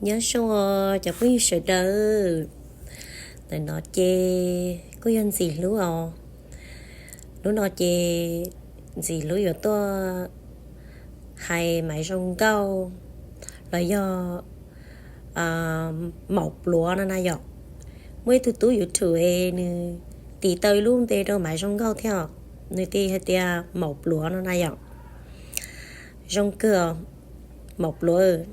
Nyob zoo cov phooj ywg sawv daws, ntawm no ces kuj yog Ntxim Hlub os. Hnub no ces Ntxim Hlub yuav tuaj hais Maiv Zoo Nkauj los yog Maum Pluav no na yom. Muaj ib tug tub YouTube es nws tis tau ib lub npe rau Maiv Zoo Nkauj thiab, nws tis hais tias Maum Pluav no na yom. Zoo kawg, Maum Pluav,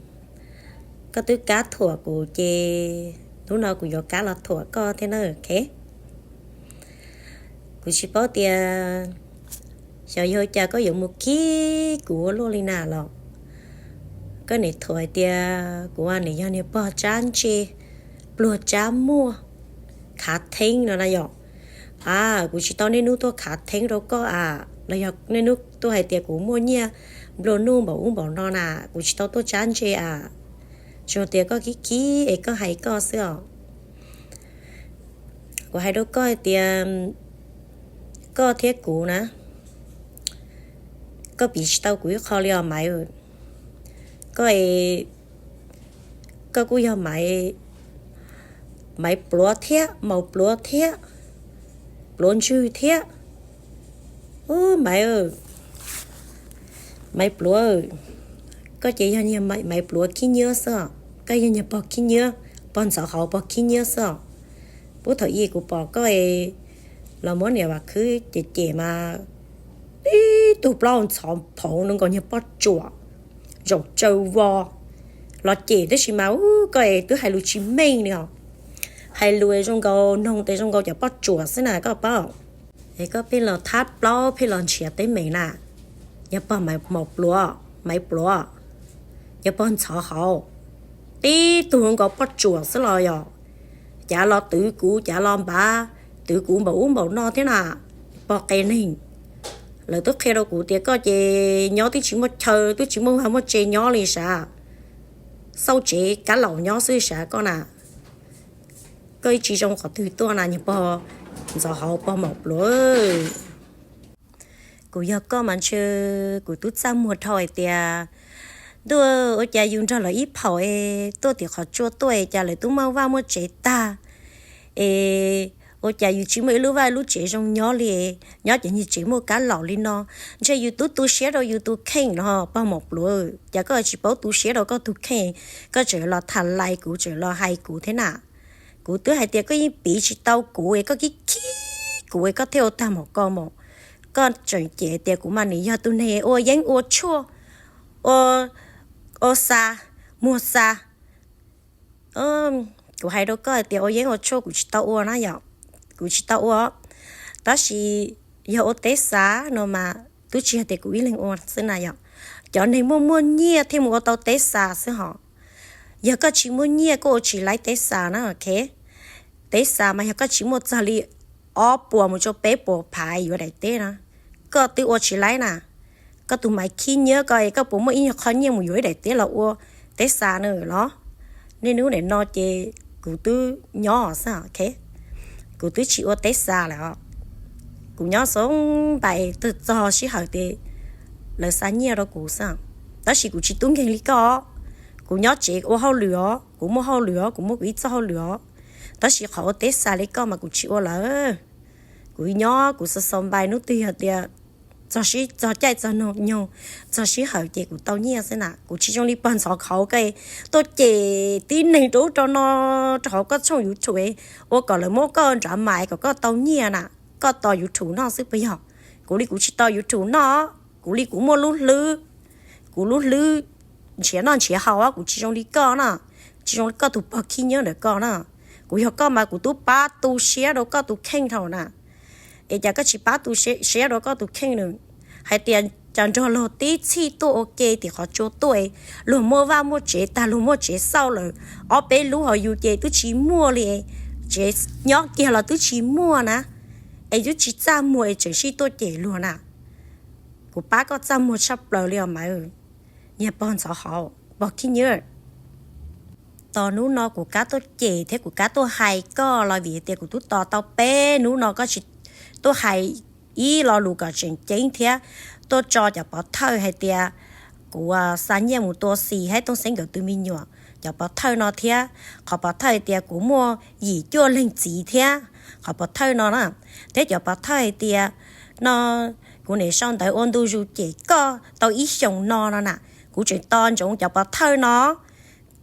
koj twb kab thuam kuv ces hnub no kuv yuav kab los thuam koj thiab na. Kuv tsis paub tias xyov yog cas koj yuav mus khib kuv ua luaj li na los. Koj nim thuam hais tias kuv nim yog niag pog tsab ntse, pluag tsab muag, khav theeb no na yom. A, kuv tsis tau niaj hnub tuaj khav theeb rau koj a, los yog niaj hnub tuaj hais tias kuv muaj nyiaj nplua nuj npaum ub npaum no na, kuv tsis tau tuaj tsab ntse a. Tsuas tias koj khib khib es koj hais koj xwb os. Kuv hais rau koj hais tias koj thiab kuv na, koj piv tsis tau kuv ib qho li os Maiv. Koj, koj kuj yog Maiv, Maiv Pluav thiab, Maum Pluav thiab, Pluav Ntswg thiab. Ub Maiv, Maiv Pluav, koj ces yog niag Maiv Pluav khib nyiab xwb os, koj yog niag pog khib nyiab, pog ntxhov hauv pog khib nyiab xwb os. Puag thaum ub kuv pom koj los muab niam Vam Khwb cem cem mas tib tug plaub ntxhov phoov zoo nkaus niag poj tsuam, zaum tsaws vos los cem tab sis mas ub koj es twb hais lus tsis meej li os. Hais lus zoo nkaus noog tes zoo nkaus cov poj tsuam xwb na koj paub. Es koj pheej los thab plaub pheej los nrhiav teeb meem na, yog pog Maiv Pluav, Maiv Pluav, yog pog ntxhov hauv, tib tug zoo nkaus poj tsuam xwb los yog, cav los twv kuv, cav los npav, twv kuv npaum ub npaum no thiab na. Pog qe neeg, lawv twb qhia rau kuv tias koj ces nyob twb tsis muaj chaw twb tsis muaj vaj muaj tse nyob li sav, xauj tsev kab laus nyob xwb sav koj na. Koj ib tsis zoo qhov twg tuaj na niag pog ntxhov hauv pog Maum Pluav. Kuv yog koj mas ntshe kuv twb txaj muag dhau hais tias ntuj, ua cas yus nrog lawv ib phaum es tuaj tim qhov tsua tuaj es cas lawv twb muaj vaj muaj tsev tag es ua cas yus tsis muaj ib lub vaj ib lub tsev zoo nyob li, nyob ces niag tsev muaj kab laus li no. Ntshe yus twb tu siab rau yus tus kheej no pog Maum Pluav, cas koj tsis paub tu siab rau koj tus kheej, koj tseem los tham lais kuv tseem los hais kuv thiab na. Kuv twb hais tias koj yeej piv tsis tau kuv es koj khib khib kuv es koj thiaj ua tag mus koj mus. Koj tseem cem tias kuv mas nim yog tus neeg ua yeeb ua tshuaj, ua xa, muag xa. Kuv hais rau koj hais tias ua yeeb ua tshuaj kuv tsis tau ua na yom, kuv tsis tau ua. Tab sis yog ua teb xav no mas twb tsis yog tias kuv ib leeg ua xwb na yom. Cov neeg muaj muaj nyiaj thiaj mus ua tau teb xav xwb hos. Yog koj tsis muaj nyiaj koj ua tsis laib teb xav na, ok. Teb xav mas yog koj tsis muaj txog li ob puas mus rau peb puas phav yuav daim teb na, koj twb ua tsis laib na. Koj tus Maiv khib nyiab ko es koj puas muaj ib nyuag qho nyiaj mus yuav ib daim teb los ua teb xav na los? Niaj hnub nim no ces kuv twb nyob xwb, ok. Kuv twb tsis ua teb xav lawm os. Kuv nyob xoo npais txog sij hawm tias lawv xa nyiaj rau kuv xwb. Tab sis kuv tsis tub nkeeg li koj. Kuv nyob tsev ua hauj lwm os, kuv muaj hauj lwm os, kuv muaj kuv ib txoj hauj lwm os. Tab sis qhov ua teb xav li koj mas kuv tsis ua lawm. Kuv nyob kuv xoo xoo npais hnub twg yog tias txog sib txog caij txog nyoog, txog sij hawm ces kuv tau nyiaj xwb na. Kuv tsis zoo li pog ntxhov hauv ko tuaj cem tib neeg rau ub rau no rau hauv koj tshooj YouTube ua kom lawv muab koj nrad mas kom koj tau nyiaj na. Koj tos YouTube noj xwb puas yog? Kuv li kuv tsis tos YouTube noj, kuv li kuv muaj lub hlwb, kuv lub hlwb nrhiav noj nrhiav haus, kuv tsis zoo li koj na, tsis zoo li koj tus pog khib nyiab ntawm koj na. Kuv yog koj mas kuv twb pab tu siab rau koj tus kheej dhau na. Es cas koj tsis pab tu siab rau koj tus kheej na? Hais tias cas nrog luag tib txhij tuaj ua ke tim qhov tsua tuaj, luag muaj vaj muaj tsev tag, luag muaj tsev xauj lawm, ob peb lub, ho yus ces twb tsis muaj li, tsev nyob kiag los twb tsis muaj na, es twb tsis txaj muag es tseem sib tuaj cem luag na. Kuv pab koj txaj muag tshaj plaws li os mas, niag pog ntxhov hauv pog khib nyiab. Tos hnub no kuv kab tuaj cem thiab kuv kab tuaj hais koj los vim tias kuv twb tos tau peb hnub no koj tsis tuaj hais ib lo lus kom tseem ceeb thiab tuaj tso cov pov thawj hais tias kuv xa nyiaj mus tua Xis thiab Tooj Xeeb nkawd tus me nyuam. cov pov thawj no thiab. Qhov pov thawj hais tias kuv muaj yim cuaj leeg txiv thiab, qhov pov thawj no na, thiab cov pov thawj hais tias no kuv niam sau ntawv ua ntu zus cem koj tau ib xyoos no no na, kuv tseem tos ntsoov cov pov thawj no.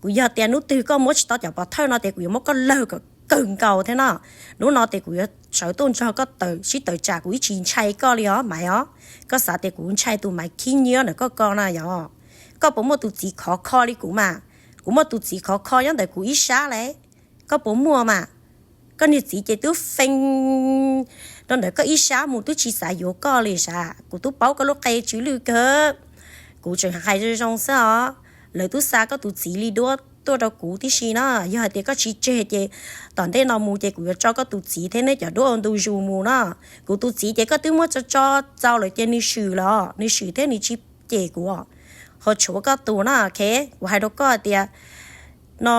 Kuv yog tias hnub twg koj muab tsis tau cov pov thawj no ces kuv yuav muab koj lawg kom kawg nkaus thiab no. Hnub no ces kuv yuav sawv tuaj nrog koj tawm sib tawm tsam, kuv ib tsis ntshai koj li os Maiv os. Koj xav tias kuv ntshai tus Maiv khib nyiab ntawm koj ko na yom? Koj puas muaj tus txiv khov kho li kuv mas? Kuv muaj tus txiv khov kho nyob ntawm kuv ib sab lauj. Koj puas muaj mas? Koj niag txiv ces twb feeb rau ntawm koj ib sab mus twb tsis xav yuav koj li sav. Kuv twb paub koj lub qe tsw lwj kawg. Kuv tseem hais zoo zoo xwb os. Lawv twb xa koj tus txiv li duab tuaj rau kuv tib si no. Yog hais tias koj tsis tseg ces tom ntej no mus ces kuv yuav tso koj tus txiv thiab neb cov duab ua ntu zus mus no. Kuv tus txiv ces koj twb muab tso tso txaus lawm ces nws swm los nws swm thiab nws tsis cem kuv os. Ho tshuav koj tus no, ok. Kuv hais rau koj tias no,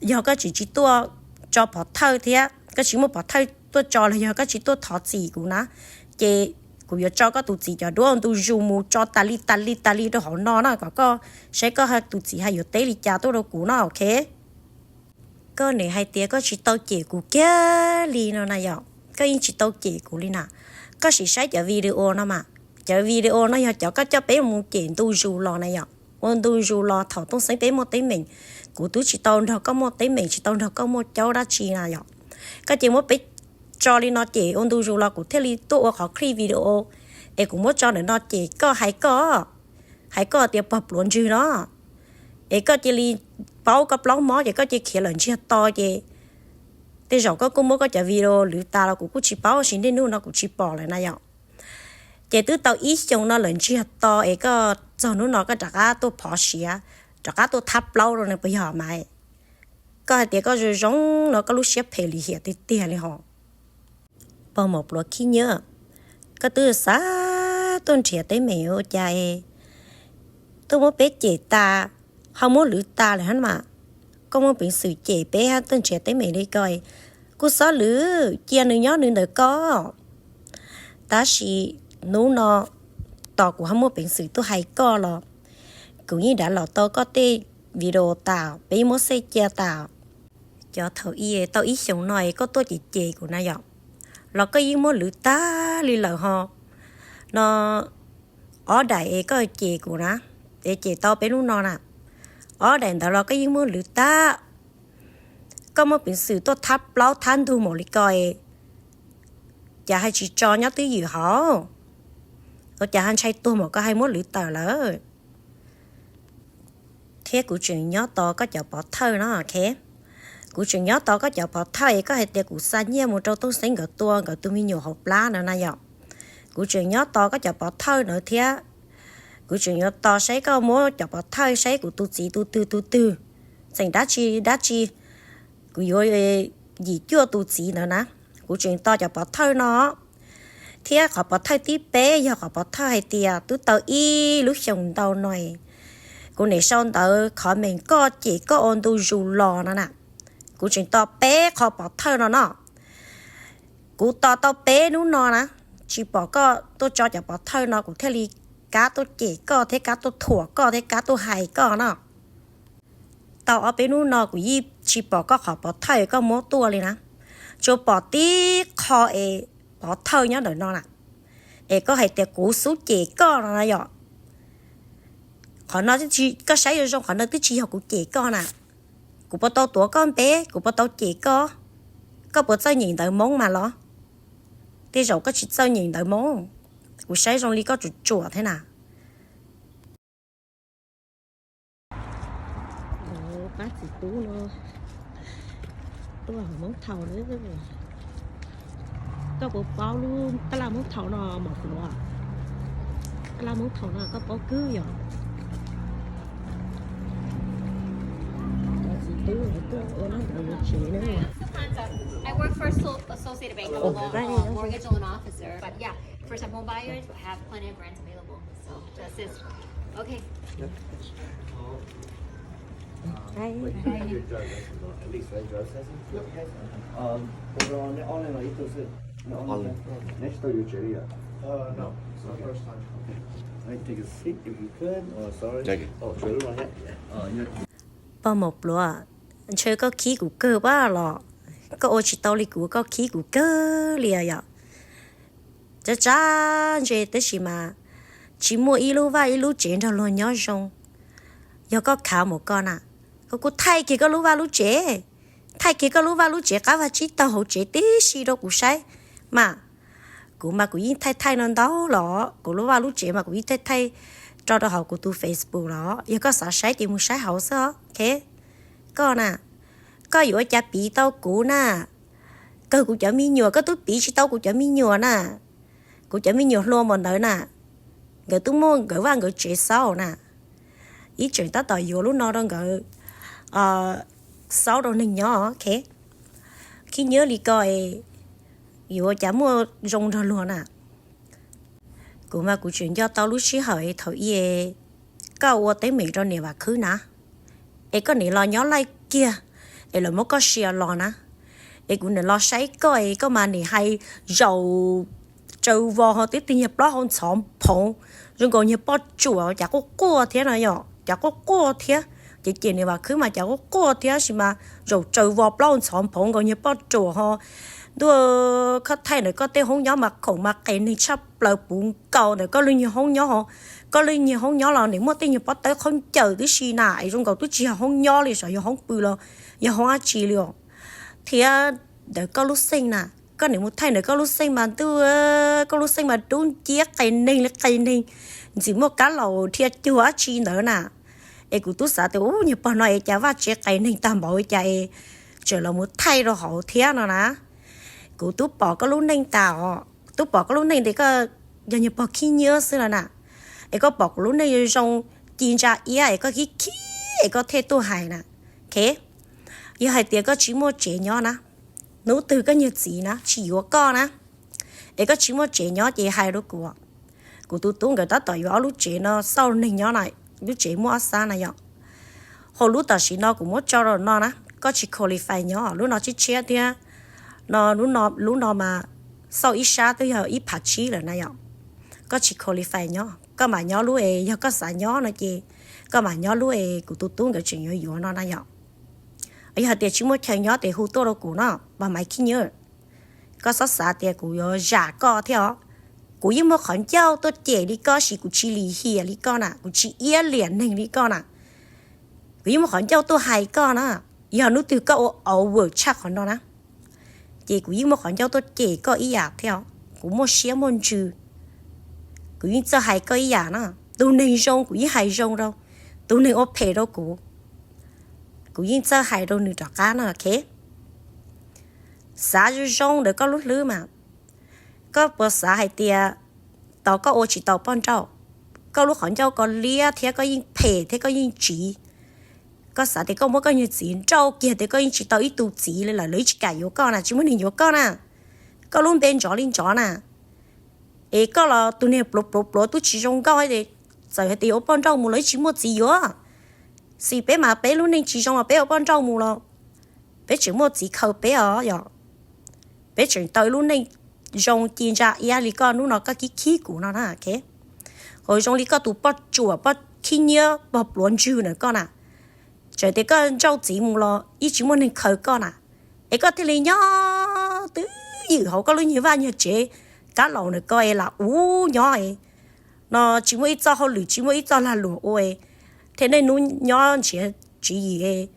yog koj tseem tsis tuaj tso pov thawj thiab koj tsis muaj pov thawj tuaj tso los yog koj tsis tuaj thov txim kuv na, ces kuv yuav tso koj tus txiv cov duab ua ntu zus mus tso tas li tas li tas li rau hauv no na, kom koj saib koj tus txiv hais yuav teb li cas tuaj rau kuv no, ok. Koj niam hais tias koj tsis tau cem kuv kiag li no na yom? Koj yeej tsis tau cem kuv li na. Koj sim saib cov video no mas, cov video no yog cov koj coj peb mus cem ntu zus los na yom? Ua ntu zus los thaum Tooj Xeeb peb muaj teeb meem, kuv twb tsis tau nrog koj muaj teeb meem, tsis tau nrog koj muaj caub dab tsi na yom? Koj cia muab peb tso li no cem ua ntu zus los kuv thiaj li tuaj ua qhov clip video es kuv muab tso ntawm no cem koj, hais koj, hais koj tias pog pluav ntswg no. Es koj cia li paub koj plaub mob ces koj cia khiav lawm ntsiag to ces tej zaum koj kuj muab koj cov video lwv tas los kuv kuj tsis paub, sis niaj hnub no kuv tsis pom lawm na yom. Ces twb tau ib xyoos no lawm ntsiag to es koj txog hnub no koj rov qab tuaj phov siav, rov qab tuaj thab plaub rau nws puas yog mas? Koj hais tias koj zoo zoo no koj lub siab phem lim hiam tiag tiag li hos. Pog maum pluav khib nyiab, koj twb xav tuaj nrhiav teeb meem ua cas es tuaj muab peb cem tas, ho muab lwv tas lawm hab mas. Koj muaj peev xwm cem peb hab tuaj nrhiav teeb meem li ko, kuj xob lwv, cia nws nyob nws ntawm koj. Tab sis hnub no tos kuv ho muaj peev xwm tuaj hais koj los kuv yeej dav los tau koj tej video tas, peb yeej muab xej cia tas. Cov thaum i tau ib xyoos no es koj tuaj cem cem kuv na yom, los koj yeej muab lwv tag li lawm ho. No ob daim es koj cem kuv na, es cem tau peb hnub no na, ob daim ntawd los koj yeej muab lwv tag. Koj muaj peev xwm tuaj thab plaub thab ntug maum li ko es cas hais tsis tso nyob twj ywm hauv? Ua cas ho ntshai tuag maum koj hais muab lwv tawm lawm? Thiab kuv tseem nyob tos koj cov pov thawj no, ok. Kuv tseem nyob tos koj cov pov thawj es koj hais tias kuv xa nyiaj mus rau Tooj Xeeb nkawd tua nkawd tus me nyuam hauv plab no na yom. Kuv tseem nyob tos koj cov pov thawj no thiab. Kuv tseem yuav tos saib koj muab cov pov thawj saib kuv tus txiv tus twg tus twg, tseem dab tsi dab tsi. Kuv yuav yim cuaj tus txiv ntawd na, kuv tseem tos cov pov thawj no. Thiab qhov pov thawj thib peb yog qhov pov thawj hais tias twb tau ib lub xyoos ntau no, kuv niam sau ntawv comment koj cem koj ua ntu zus los no na. Kuv tseem tos peb qhov pov thawj no no. Kuv tos tau peb hnub no na, tsis pom koj tuaj tso cov pov thawj no kuv thiaj li kab tuaj cem koj thiab kab tuaj thuam koj thiab kab tuaj hais koj no. Tau ob peb hnub no kuv yeej tsis pom koj qhov pov thawj koj muab tuaj li na. Tsuas pom tib qho es pov thawj nyob ntawm no na, es koj hais tias kuv xub cem koj no na yom. Qhov no, koj saib zoo zoo qhov no twb tsis yog kuv cem koj na. Kuv puas tau tuav koj npe, kuv puas tau cem koj? Koj puas txawj nyeem ntawv Hmoob mas los? Tej zaum koj tsis txawj nyeem ntawv Hmoob, kuv saib zoo li koj tsuam tsuam thiab na. Pab txiv tub no tuaj Hmoob Thaum na. Koj puas paub lub tab laj Hmoob Thaum no mos pluav? Tab laj Hmoob Thaum no koj paub kawg yom? Txiv tub tuaj ua nab ntawd yuav tsev na. I work for Associated Bank. I'm a loan, uh, mortgage loan officer. But yeah, first time home buyers have plenty of grants available. So to assist. Okay. Wait, you have your driver's license, at least, right? Driver's license? Yep. Um, pero online no, esto es, no, online. Next door, your area. Uh, no, it's my first time. Okay. All right, take a seat if you could. Oh, sorry. Thank you. Oh, sure. Oh, yeah. Pog maum pluav, ntshe koj khib kuv kawg pab los, koj ua tsis tau li kuv, koj khib kuv kawg li yom. Tsa tsa ntse tab sis mas tsis muaj ib lub vaj ib lub tsev nrog luag nyob zoo. Yog koj khav mus koj na, koj kuj thaij kiag koj lub vaj lub tsev, thaij kiag koj lub vaj lub tsev qab vaj tsib taug hauv tsev tib si rau kuv saib mas. Kuv mas kuv yeej thaij thaij no ntau los, kuv lub vaj lub tsev mas kuv yeej thaij thaij tso rau hauv kuv tus Facebook los. Yog koj xav saib ces mus saib hauv xwb os. Koj na, koj yuav ua cas piv tau kuv na? Kawg kuv cov me nyuam koj twb piv tsis tau kuv cov me nyuam na. Kuv cov me nyuam hluas mas ntawd na, nkawd twb muaj nkawd vaj nkawd tsev xauj na. Ib tseem tab tom yuav lub no rau nkawd xauj rau neeg nyob. Khib nyiab li ko, yuav ua cas muaj zoo nrog luag na? Kuv mas kuv tseem nco tau lub sij hawm thaum i koj ua teeb meem rau niam Vam Khwb na, es koj nim los nyob laij kiag, es lawv muab koj sia los na, es kuv nim los saib koj es koj mas nim hais zaum tsaws vos ho tib tug nyuag plaub hau ntxhov phoov zoo nkaus nyuag poj ruam, cas quaj quaj thiab no yom, cas quaj quaj thiab. Ces ces niam Vam Khwb mas cas quaj quaj thiab sis mas zaum tsaws vos plaub hau ntxhov phoov nkaus nyuag poj ruam ho ntuj, koj thaij ntawm koj tej hoob nyob mas khoom mas qias neeg tshaj plaws puv nkaus ntawm koj lub nyuag hoob nyob ho. Koj lub nyuag hoob nyob los nim muaj tej nyuag pob tawb khaub ncaws tib si na es zoo nkaus twb tsis yog hoob nyob li, xyov yog hoob pw los yog hoob dab tsi li os. Thiab ntawm koj lub xeej na, koj nim mus thaij ntawm koj lub xeej mas ntuj, koj lub xeej mas dub nciab qias neeg li qias neeg, ntxim muaj kab laus dhia cuag dab tsi ntawd na. Es kuv twb xav tias ub, nyuag pog no es cas vaj tsev qias neeg tag npaum li cas es tseem los mus thaij rau hauv thiab no na. Kuv twb pom koj lub neej tas os, twb pom koj lub neej tias koj yog nyuag pog khib nyiab xwb los na. Es koj pom kuv lub neej zoo ci ntsa iab es koj khib khib es koj thiaj tuaj hais na. Yog hais tias koj tsis muaj tsev nyob na, hnub twg koj nyuag txiv na tsis yuav koj na, es koj tsis muaj tsev nyob ces hais rau kuv. Kuv tus tub nkawd tab tom yuav ob lub tsev no xauj neeg nyob na, lub tsev muaj ob xab na yom. Hauv lub tam sim no kuv muab tso rau no na, koj tsis qualify nyob lub no tshiab tshiab thiab. No, lub no mas xauj ib sab twb yog ib phav tsib lawm na yom. Koj tsis qualify nyob, koj mam nyob lub es yog koj xav nyob no ces koj mam nyob lub es kuv tus tub nkawd tseem yuav yuav no na yom. Yog hais tias tsis muaj chaw nyob ces hu tuaj rau kuv no, pog Maiv Khib Nyiab. Koj txhob xav tias kuv yuav zam koj thiab os. Kuv yeej muaj qhov ncauj tuaj cem li koj, sis kuv tsis lim hiam li koj na, kuv tsis iab liam neeg li koj na. Kuv yeej muaj qhov ncauj tuaj hais koj na. Yog hnub twg koj ua over tshaj qhov no na, ces kuv yeej muaj qhov ncauj tuaj cem koj ib yam thiab os. Kuv muaj siab muaj ntsws, kuv yeej txawj hais koj ib yam na. Tus neeg zoo kuv yeej hais zoo rau, tus neeg ua phem rau kuv, kuv yeej txawj hais rau nws rov qab no. Xav zoo zoo ntawm koj lub hlwb mas, koj puas xav hais tias tos koj ua tsis tau poj nrauj, koj lub qhov ncauj koj liab thiab koj yeej phem thiab koj yeej tsiv. Koj xav tias koj muab koj nyuag txiv nrauj kiag tias koj yeej tsis tau ib tug txiv li lawm, lawv yeej tsis kam yuav koj na, tsis muaj neeg yuav koj na. Koj lub npe ntsov li ntsov na, es koj los tus niag pluav pluav pluav twb tsis zoo nkauj, txawm hais tias yuav ua poj nrauj mus los yeej tsis muaj txiv yuav. Xis peb mas peb lub neej tsis zoo los peb ua poj nrauj mus los peb tseem muaj txiv khaws peb os yom. Peb tseem tau ib lub neej zoo ci ntsa iab li koj hnub no koj khib khib kuv no na. Ho zoo li koj tus poj ruam poj khib nyiab pog pluav ntswg na koj na, txawm tias koj nrauj txiv mus los yeej tsis muaj neeg khaws koj na, es koj thiaj li nyob twj ywm hauv koj lub nyuag vaj nyuag tsev kab laus na koj es lam ub nyob no, tsis muaj ib txoj hauj lwm tsis muaj ib txoj lag luam ua, thiab niaj hnub nyob nrhiav tswv yim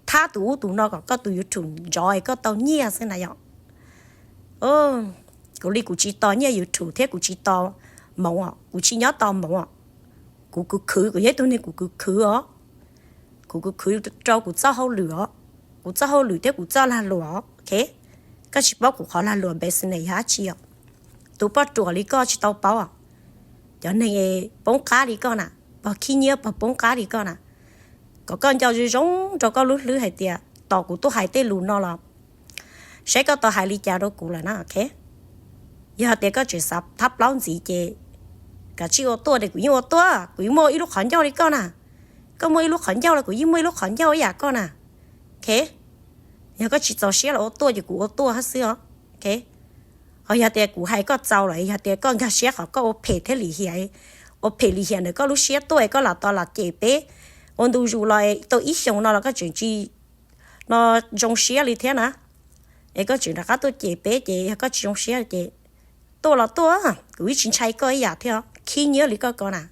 thab tus ub tus no kom koj tus YouTube nrov es koj tau nyiaj xwb na yom. Kuv li kuv tsis tos nyiaj YouTube thiab kuv tsis tos moov os, kuv tsis nyob tos moov os. Kuv khwv khwv, kuv yog ib tug neeg kuv khwv khwv os. Kuv khwv khwv rau kuv txoj hauj lwm os, kuv txoj hauj lwm thiab kuv txoj lag luam os. Koj tsis paub kuv qhov lag luam business yog dab tsi os. Tus poj ruam li koj tsis tau paub os. Cov neeg poob qab li koj na, pog khib nyiab pog poob qab li koj na, kom koj nco zoo zoo rau koj lub hlwb hais tias tos kuv tuaj hais tej lus no los saib koj tau hais li cas rau kuv lawm na. Yog tias koj tseem xav thab plaub ntxiv ces kav tsij ua tuaj, kuv yeej ua tuaj, kuv yeej muaj ib lub qhov ncauj li koj na. Koj muaj ib lub qhov ncauj los kuv yeej muaj ib lub qhov ncauj ib yam koj na. Yog koj tsis txaus siab los ua tuaj ces kuv ua tuaj hab xwb os. Ho yog tias kuv hais koj txaus lawm, yog tias koj nkag siab qhov koj ua phem thiab lim hiam, ua phem lim hiam ntawm koj lub siab tuaj koj lam tos lam cem peb, ua ntu zus los tau ib xyoos no los koj tseem tsis no zoo siab li thiab na. Es koj tseem rov qab tuaj cem peb ces yog koj tsis zoo siab ces tuaj los tuaj, kuv yeej tsis ntshai koj ib yam thiab, khib nyiab li koj ko na.